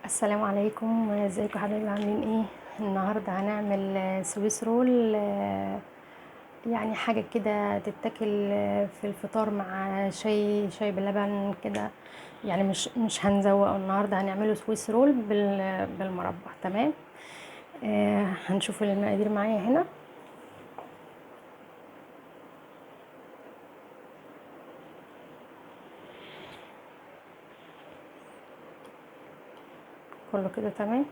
السلام عليكم، ازيكم يا حبايبي؟ عاملين ايه؟ النهارده هنعمل Swiss roll، يعني حاجة كده تتاكل في الفطار مع شاي بلبن كده، يعني مش هنزوقه النهارده، هنعمله Swiss roll بالمربى. تمام. هنشوف المقادير معايا هنا. كله كده تمام.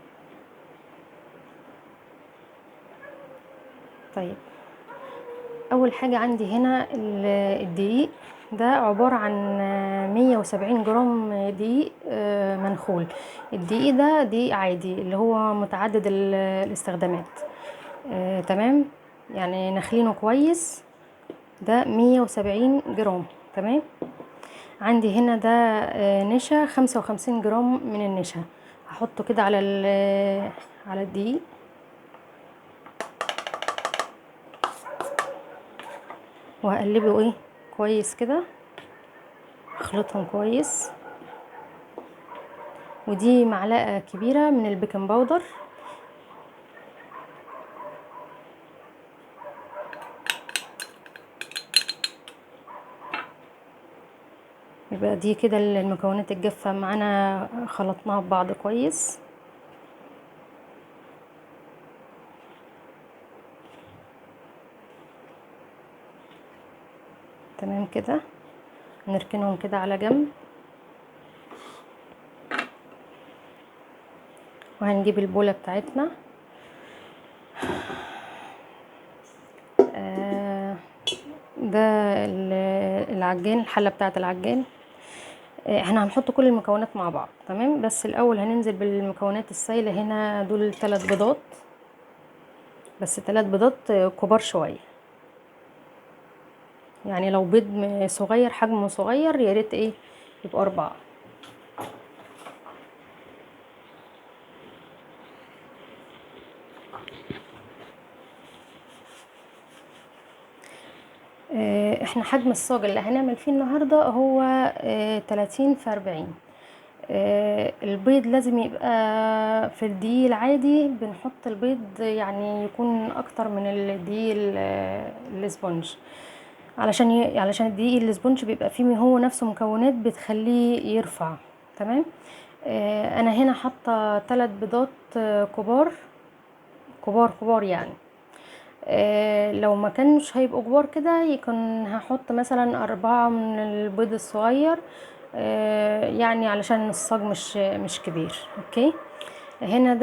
طيب اول حاجة عندي هنا الدقيق، ده عبارة عن 170 جرام دقيق منخول. الدقيق ده دقيق عادي اللي هو متعدد الاستخدامات، تمام، يعني نخلينه كويس. ده 170 جرام. تمام. عندي هنا ده نشا، 55 جرام من النشا، هحطه كده على الدقيق. وهقلبه ايه كويس كده، اخلطهم كويس. ودي معلقه كبيرة من ال baking powder. يبقى دي كده المكونات الجافه معانا، خلطناها ببعض كويس. تمام كده، نركنهم كده على جنب. وهنجيب البوله بتاعتنا. ده العجين، الحلة بتاعه العجين. احنا هنحط كل المكونات مع بعض. تمام. بس الاول هننزل بالمكونات السايله. هنا دول 3 بيضات، بس 3 بيضات كبار شوية، يعني لو بيض صغير حجمه صغير يا ريت ايه يبقى 4. احنا حجم الصاج اللي هنعمل فيه النهارده هو 30 في 40. البيض لازم يبقى في الدقيق العادي، بنحط البيض يعني يكون اكتر من الدقيق ال sponge، علشان الدقيق ال sponge بيبقى فيه هو نفسه مكونات بتخليه يرفع. تمام. انا هنا حاطه 3 بيضات كبار كبار كبار، يعني لو ما كانش هيبقوا كبار كده يكون هحط مثلا 4 من البيض الصغير، يعني علشان الصاج مش كبير. okay. هنا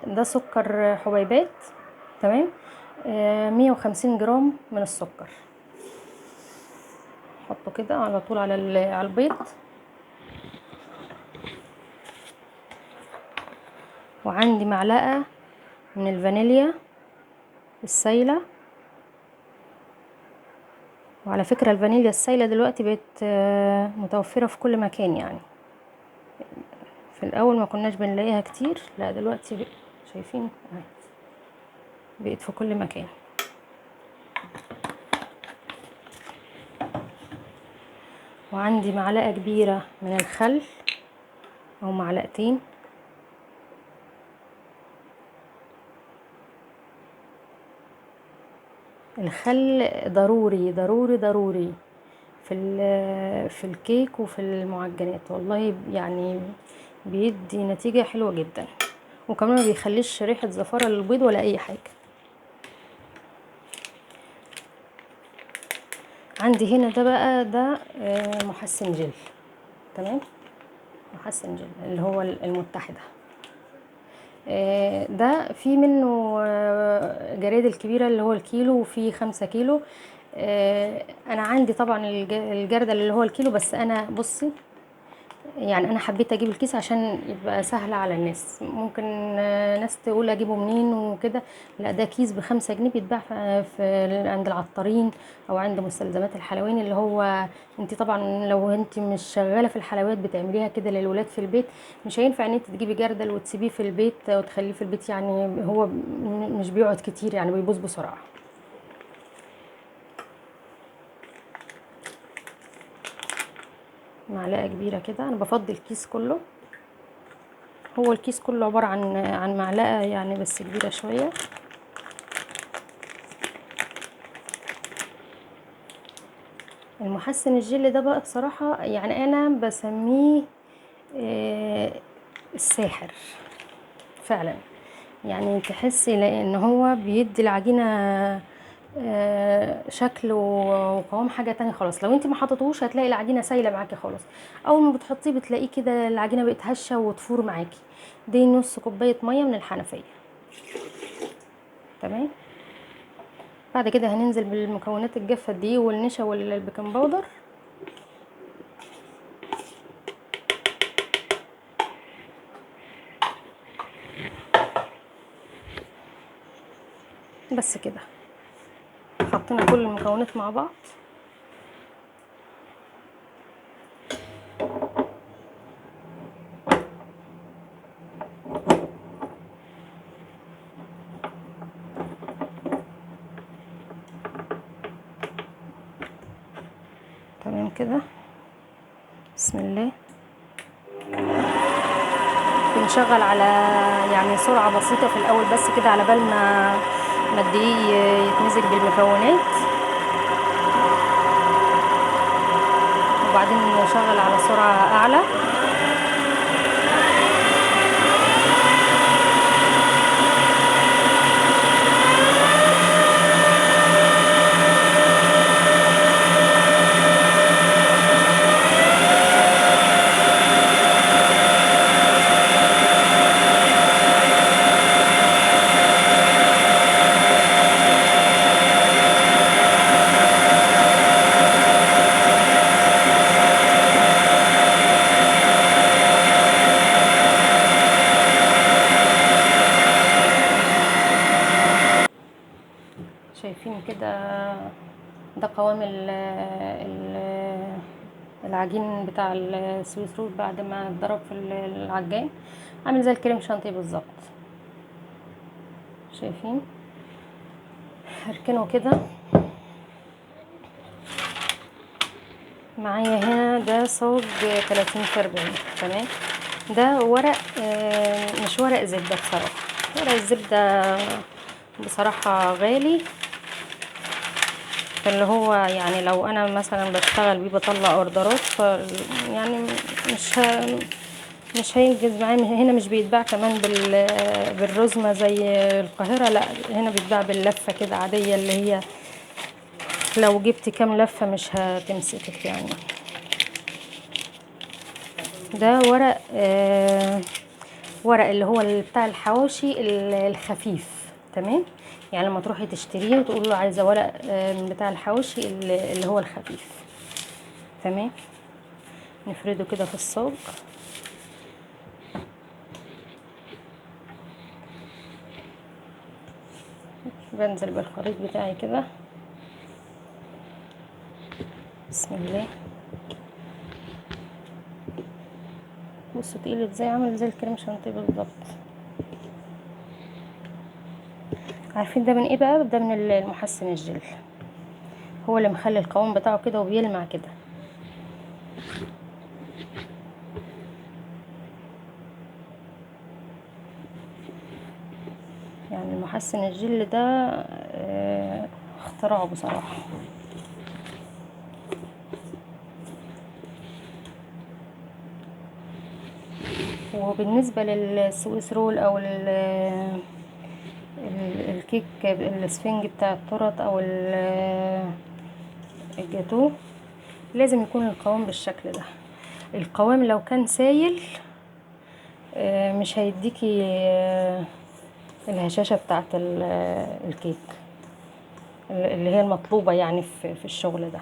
ده سكر حبيبات. تمام. 150 جرام من السكر، حطه كده على طول على البيض. وعندي معلقة من الفانيليا السايلة. وعلى فكرة الفانيليا السايلة دلوقتي بقت متوفرة في كل مكان، يعني في الأول ما كناش بنلاقيها كتير، لا دلوقتي شايفين بقت في كل مكان. وعندي معلقة كبيرة من الخل أو معلقتين. الخل ضروري ضروري ضروري في الكيك وفي المعجنات، والله يعني بيدي نتيجة حلوة جدا، وكمان ما بيخليش ريحة زفارة للبيض ولا أي حاجة. عندي هنا ده بقى ده محسن جل. تمام. محسن جل اللي هو المتحدة. ده في منه جراد الكبيرة اللي هو الكيلو، وفي 5 كيلو. انا عندي طبعا الجردل اللي هو الكيلو، بس انا بصي يعني انا حبيت اجيب الكيس عشان يبقى سهل على الناس. ممكن ناس تقول اجيبه منين وكده، لا ده كيس ب5 جنيه بيتباع في عند العطارين او عند مستلزمات الحلواني. اللي هو انت طبعا لو انت مش شغالة في الحلويات بتعمليها كده للولاد في البيت، مش هينفع ان انت تجيبي جردل وتسيبيه في البيت وتخليه في البيت، يعني هو مش بيقعد كتير، يعني بيبوظ بسرعة. معلقه كبيرة كده، انا بفضي الكيس كله. هو الكيس كله عبارة عن معلقة يعني، بس كبيرة شوية. المحسن الجل ده بقى بصراحة يعني انا بسميه الساحر فعلا، يعني تحسي لان هو بيدي العجينة شكل وقوام حاجة تانية خالص. لو انت ما حطيتوش هتلاقي العجينة سايله معاكي خالص، اول ما بتحطيه بتلاقيه كده العجينة بقت هشه وتفور معاكي. دي نص كوباية مية من الحنفية، تمام. بعد كده هننزل بالمكونات الجافه دي والنشا وال baking powder. بس كده حطينا كل المكونات مع بعض. تمام كده، بسم الله. بنشغل على يعني سرعة بسيطة في الأول بس كده، على بال ما الدقيق يتمزج بالمكونات، وبعدين نشغل على سرعة أعلى. شايفين كده ده قوام العجين بتاع ال Swiss roll بعد ما اتضرب في العجان، عامل زي الكريم شانتيه بالظبط. شايفين؟ هركنه كده. معايا هنا ده صاج 30 في 40، تمام. ده ورق، مش ورق زبدة بصراحة، ورق الزبدة بصراحة غالي، فاللي هو يعني لو انا مثلا بشتغل بيه بطلع اوردرات، ف يعني مش هينجز معايا. هنا مش بيتباع كمان بالرزمه زي القاهرة، لا هنا بيتباع باللفه كده عادية، اللي هي لو جبت كام لفه مش هتمسكك يعني. ده ورق ورق اللي هو بتاع الحواشي الخفيف، تمام. يعني لما تروحي تشتريه وتقول له عايزه ورق من بتاع الحواشي اللي هو الخفيف، تمام. نفرده كده في الصاج. بنزل بالخليط بتاعي كده، بسم الله. بصوا تقيل ازاي، عامل زي الكريم شانتيه بالظبط. عارفين ده من ايه بقى؟ ده من المحسن الجل، هو اللي مخلي القوام بتاعه كده وبيلمع كده. يعني المحسن الجل ده اختراعه بصراحة. وبالنسبة لل Swiss roll او الكيك الاسفنج بتاع التورت او الجاتو، لازم يكون القوام بالشكل ده. القوام لو كان سايل مش هيديكي الهشاشة بتاعت الكيك اللي هي المطلوبة يعني في الشغل ده.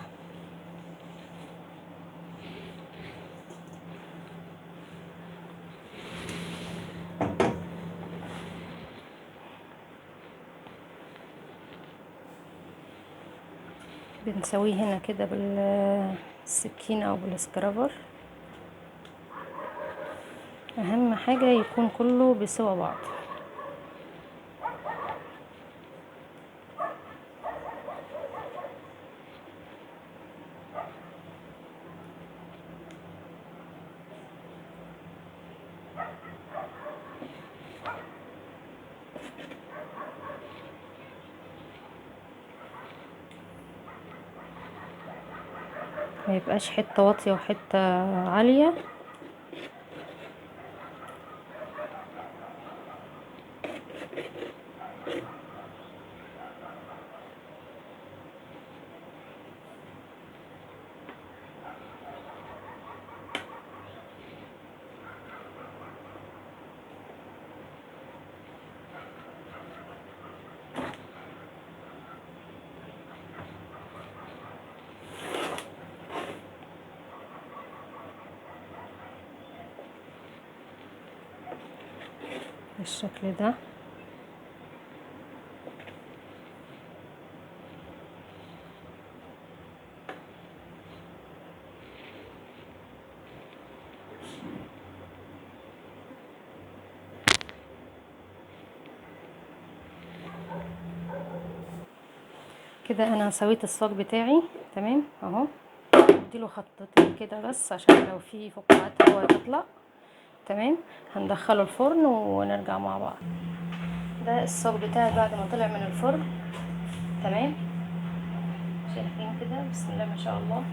بنسويه هنا كده بالسكينة او بالسكرابر، اهم حاجة يكون كله بسوى بعض. ما يبقاش حتة واطية وحتة عالية. بالشكل ده. كده انا سويت الصاج بتاعي تمام اهو. اديله خطتين كده بس عشان لو في فقاعات هواء تطلع. تمام، هندخله الفرن ونرجع مع بعض. ده الصاج بتاعي بعد ما طلع من الفرن. تمام، شايفين كده؟ بسم الله ما شاء الله.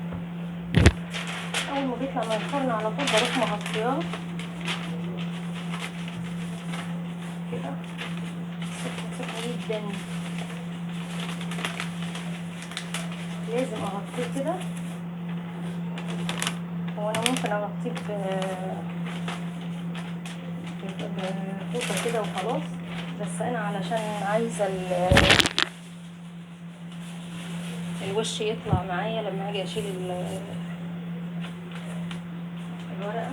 اول ما بيطلع من الفرن على طول بروح مغطياه كده، سخن سخن جدا، لازم اغطيه كده. هو انا ممكن اغطيه بفوطه كده وخلاص، بس انا علشان عايزه الوش يطلع معايا لما اجي اشيل الورقة.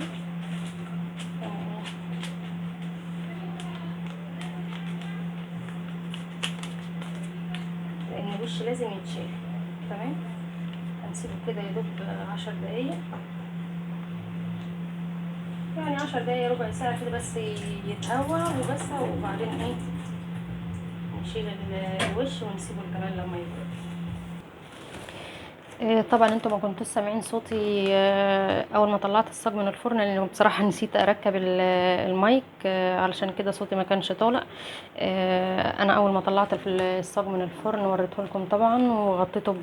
لان الوش لازم يتشال. تمام، هنسيبه كده يدوب 10 دقايق، يعني 10 دقايق ربع ساعة كده بس يتهوى وبس، وبعدين ايه نشيل الوش ونسيبه كمان لما يبرد. طبعا انتوا ما كنتوش سامعين صوتي اول ما طلعت الصاج من الفرن، لانه بصراحة نسيت اركب المايك، علشان كده صوتي ما كانش طالع. انا اول ما طلعت الصاج من الفرن وريته لكم طبعا، وغطيته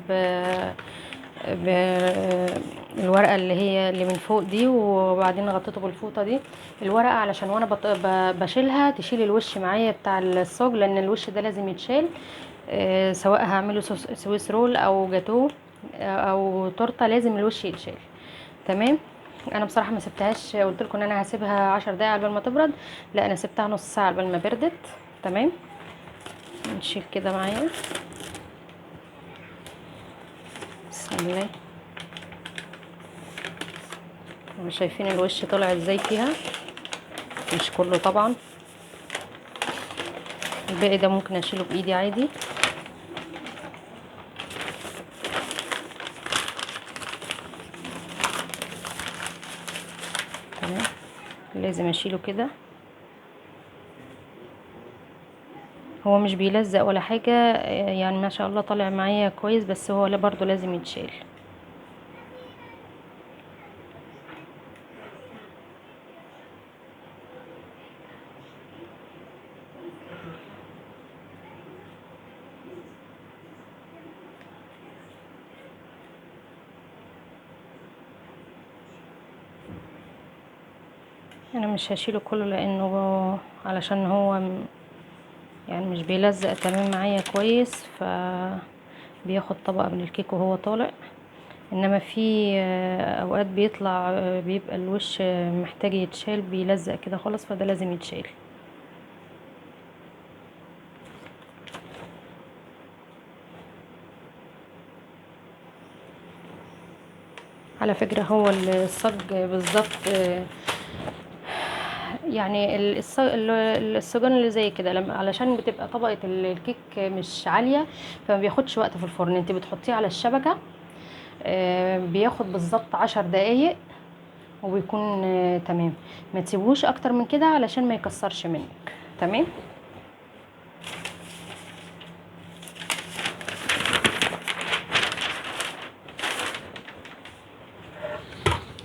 بالورقة اللي هي اللي من فوق دي، وبعدين غطيته بالفوطه دي الورقة علشان وانا بشيلها تشيل الوش معايا بتاع الصاج، لان الوش ده لازم يتشال، سواء هعمله Swiss roll او جاتوه او تورته، لازم الوش يتشال. تمام، انا بصراحة ما سبتهاش، قلت لكم ان انا هسيبها 10 دقايق قبل ما تبرد، لا انا سبتها نص ساعة قبل ما بردت. تمام، نشيل كده معايا، بسم الله. شايفين الوش طلع ازاي فيها؟ مش كله طبعا، الباقي ده ممكن اشيله بايدي عادي. تمام، لازم اشيله كده، هو مش بيلزق ولا حاجة يعني، ما شاء الله طالع معايا كويس، بس هو برضو لازم يتشال. انا مش هشيله كله لانه علشان هو يعني مش بيلزق تمام معايا كويس، فبياخد طبقة من الكيك وهو طالع، انما في اوقات بيطلع بيبقى الوش محتاج يتشال، بيلزق كده خالص، فده لازم يتشال. على فكرة هو الصاج بالظبط يعني السجون اللي زي كده لما علشان بتبقى طبقة الكيك مش عالية فما بياخدش وقت في الفرن، انت بتحطيه على الشبكة بياخد بالظبط 10 دقايق وبيكون تمام، ما تسيبوش اكتر من كده علشان ما يكسرش منك. تمام،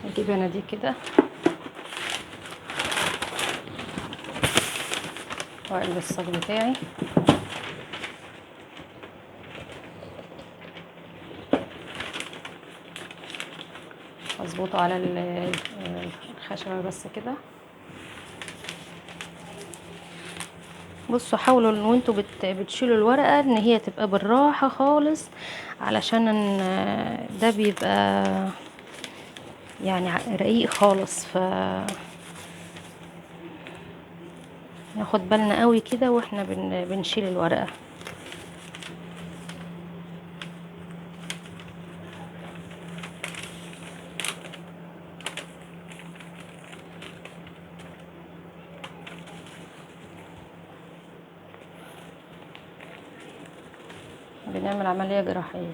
اجيب انا دي كده واقلب الصاج بتاعي. نظبطه على الخشبة بس كده. بصوا حاولوا ان وانتوا بتشيلوا الورقة ان هي تبقى بالراحة خالص، علشان ده بيبقى يعني رقيق خالص، ف ناخد بالنا قوي كده واحنا بنشيل الورقة. بنعمل عملية جراحية.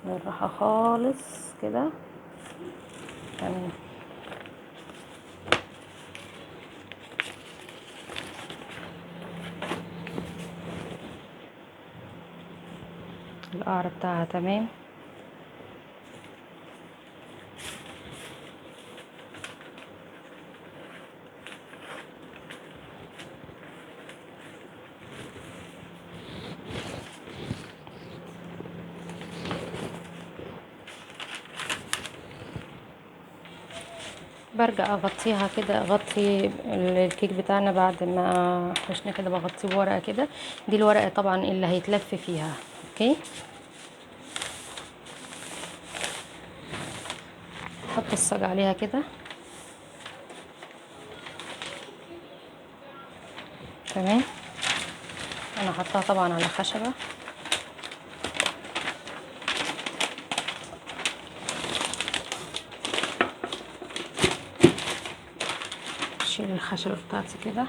بالراحة خالص كده، تمام. القعر بتاعها تمام. برجع اغطيها كده، اغطي الكيك بتاعنا بعد ما حشنا كده، بغطيه بورقه كده. دي الورقة طبعا اللي هيتلف فيها. okay، احط الصاج عليها كده، تمام. انا حطها طبعا على خشبه. اشيل الخشبة بتاعتي كده.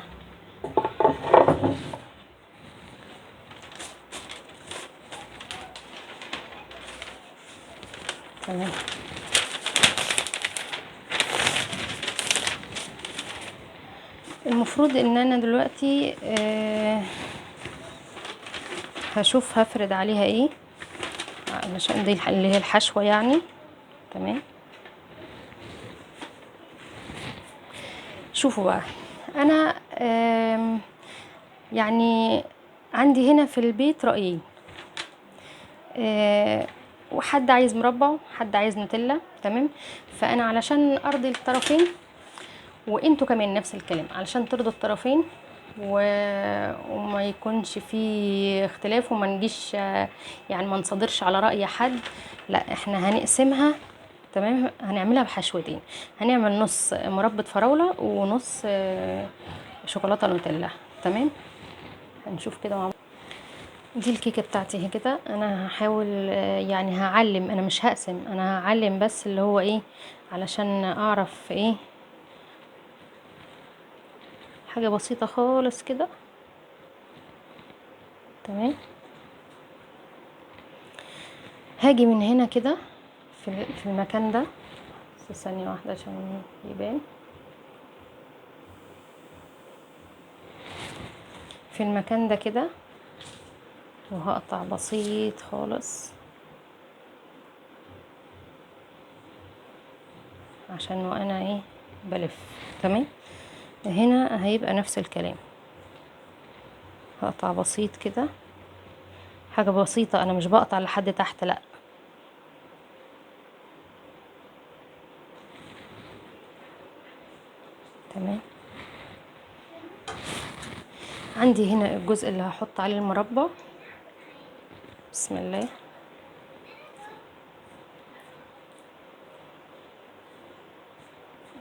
تمام. المفروض ان انا دلوقتي هشوف هفرد عليها ايه، علشان دي اللي هي الحشوه يعني. تمام. شوفوا بقى، انا يعني عندي هنا في البيت رأيين، وحد عايز مربى وحد عايز نوتيلا. تمام. فانا علشان ارضي الطرفين، وانتوا كمان نفس الكلام، علشان ترضوا الطرفين وما يكونش فيه اختلاف، وما نجيش يعني ما نصدرش على رأي حد، لا احنا هنقسمها. تمام. هنعملها بحشوتين، هنعمل نص مربى فراولة ونص شوكولاتة نوتيلا. تمام. هنشوف كده مع بعض. دي الكيكة بتاعتي اهي كده. انا هحاول يعني هعلم، انا مش هقسم، انا هعلم بس اللي هو ايه، علشان اعرف ايه، حاجة بسيطة خالص كده. تمام. هاجي من هنا كده في المكان ده، بس ثانية واحدة عشان يبان. في المكان ده كده، وهقطع بسيط خالص عشان وانا ايه بلف. تمام. هنا هيبقى نفس الكلام، هقطع بسيط كده، حاجة بسيطة، انا مش بقطع لحد تحت، لا. تمام. عندي هنا الجزء اللي هحط عليه المربى. بسم الله.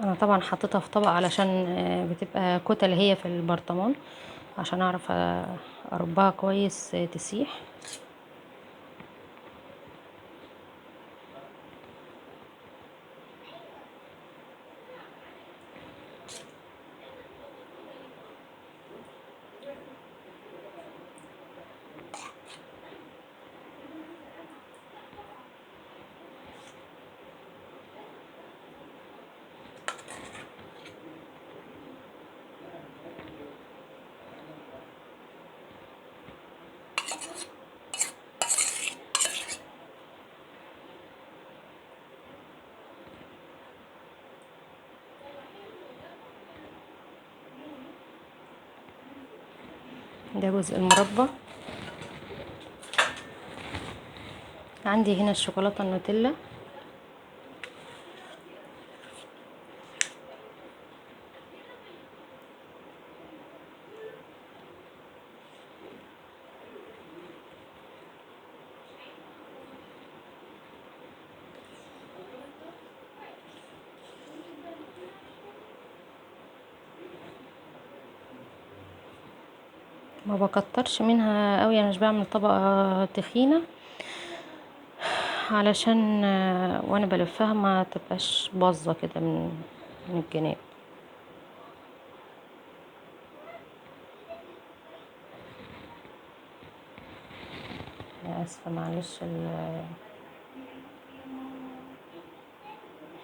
انا طبعا حطيتها في طبق علشان بتبقى كتل هي في البرطمان، عشان اعرف اربها كويس تسيح. ده جزء المربى. عندي هنا الشوكولاتة النوتيلا. ما بكترش منها قوي، انا مش بعمل طبقه تخينة علشان وانا بلفها ما تبقاش باظه كده من الجناب. انا اسفه معلش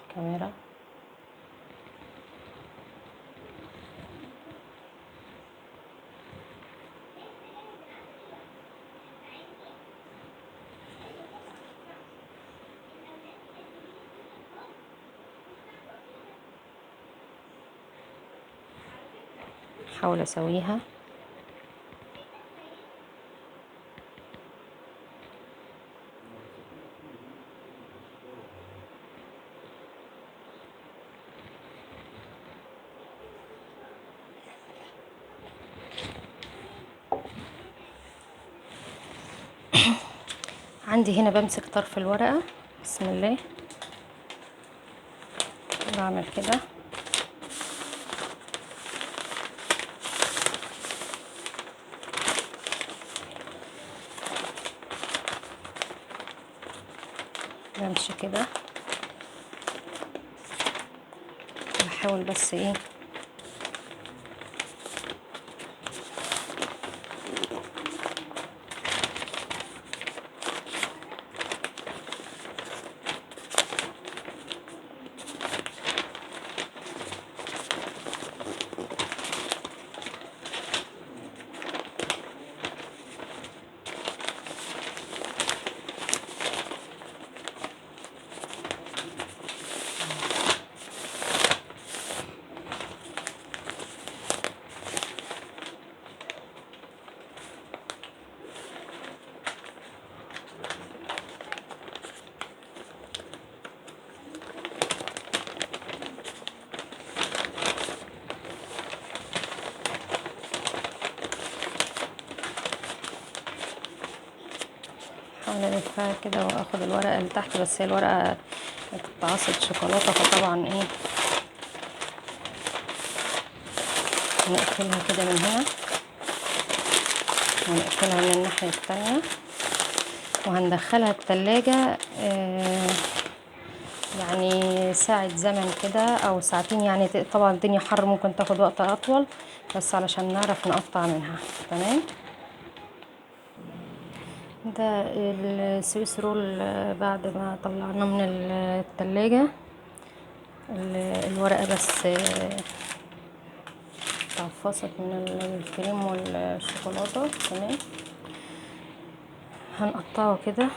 الكاميرا. احاول اسويها. عندي هنا بمسك طرف الورقة، بسم الله، بعمل كده. بمشي كده، بحاول بس ايه الفها كده واخد الورقة اللي تحت، بس هي الورقة اتعصت شوكولاتة، فطبعا ايه نقفلها كده من هنا ونقفلها من الناحية التانية، وهندخلها التلاجة يعني ساعة زمن كده او ساعتين، يعني طبعا الدنيا حر ممكن تاخد وقت اطول، بس علشان نعرف نقطع منها. تمام. ده ال Swiss roll بعد ما طلعناه من التلاجة، الورقة بس اتعفصت من الكريم والشوكولاتة. تمام. هنقطعه كده.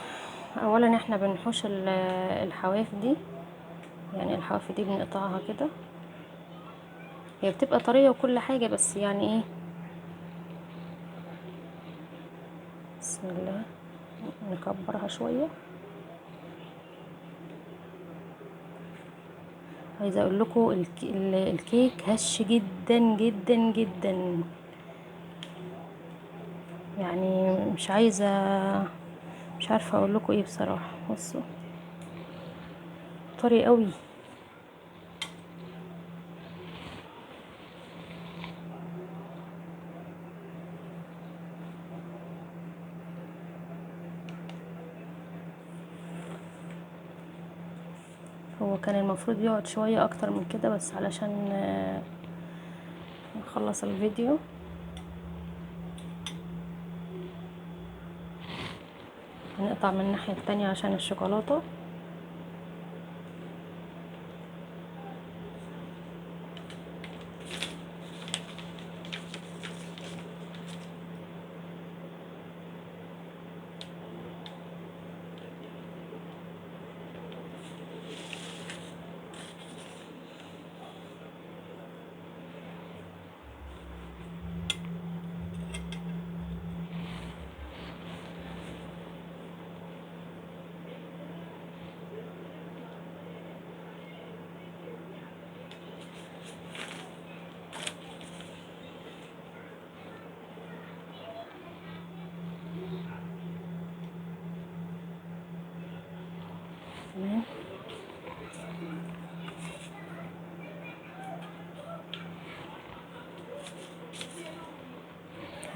اولا احنا بنحوش الحواف دي، يعني الحواف دي بنقطعها كده، هي بتبقى طرية وكل حاجة، بس يعني ايه، بسم الله، نكبرها شوية. عايزه اقول لكم الكيك هش جدا جدا جدا، يعني مش عايزه، مش عارفه اقول لكم ايه بصراحة. بصوا طري قوي. هو كان المفروض يقعد شوية اكتر من كده، بس علشان نخلص الفيديو. هنقطع من الناحية التانية عشان الشوكولاتة.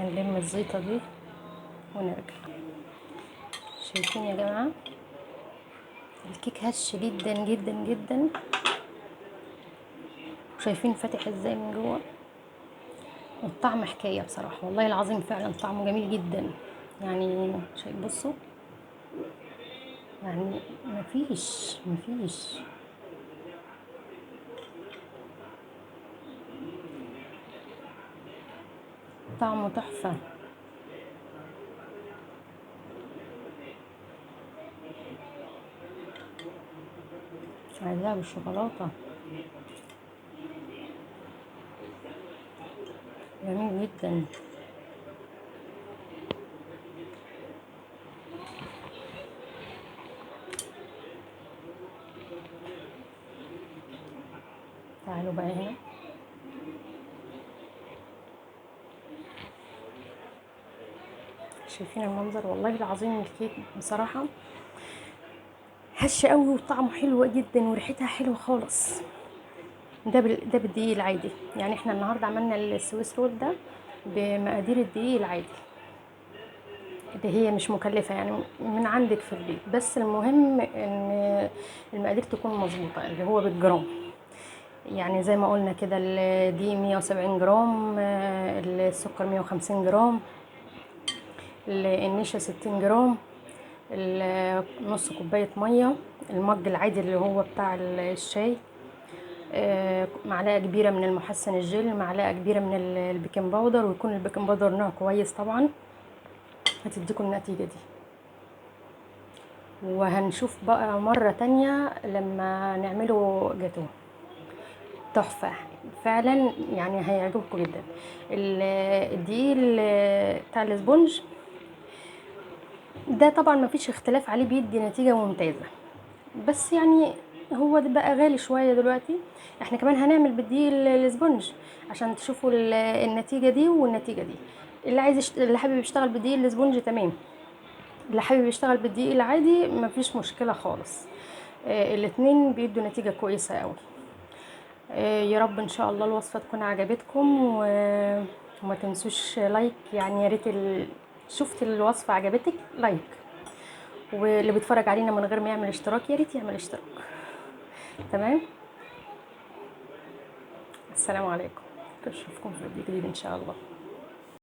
هنلم الزيطة دي ونرجع. شايفين يا جماعة الكيك هش جدا جدا جدا، شايفين فاتح ازاي من جوه، والطعم حكاية بصراحة والله العظيم، فعلا طعمه جميل جدا. يعني شايف، بصوا يعني مفيش طعمه تحفة. عايزاها بالشوكولاته، جميل جدا. تعالوا بقى هنا، شايفين المنظر؟ والله العظيم الكيك بصراحة هش قوي وطعمه حلو جدا وريحتها حلوة خالص. ده بالدقيق العادي، يعني احنا النهارده عملنا ال Swiss roll ده بمقادير الدقيق العادي اللي هي مش مكلفة، يعني من عندك في البيت، بس المهم ان المقادير تكون مظبوطة اللي هو بالجرام. يعني زي ما قلنا كده الدقيق 170 جرام، السكر 150 جرام، النشا 60 جرام، نص كوباية مية، المج العادي اللي هو بتاع الشاي، معلقه كبيرة من المحسن الجل، معلقه كبيرة من ال baking powder، ويكون ال baking powder نوع كويس طبعا، هتديكم النتيجة دي. وهنشوف بقى مرة تانية لما نعمله جاتوه تحفة فعلا، يعني هيعجبكم جدا. الدقيق بتاع ال sponge ده طبعا مفيش اختلاف عليه، بيدي نتيجة ممتازة، بس يعني هو ده بقى غالي شوية دلوقتي. احنا كمان هنعمل بالدقيق ال sponge عشان تشوفوا النتيجة دي والنتيجة دي. اللي عايز اللي حابب يشتغل بالدقيق ال sponge تمام، اللي حابب يشتغل بالدقيق العادي مفيش مشكلة خالص، الاتنين بيدوا نتيجة كويسة قوي. يا رب ان شاء الله الوصفة تكون عجبتكم، وما تنسوش like، يعني يا ريت شفت الوصفة عجبتك like، واللي بيتفرج علينا من غير ما يعمل اشتراك يا ريت يعمل اشتراك. تمام، السلام عليكم، اشوفكم في فيديو جديد ان شاء الله.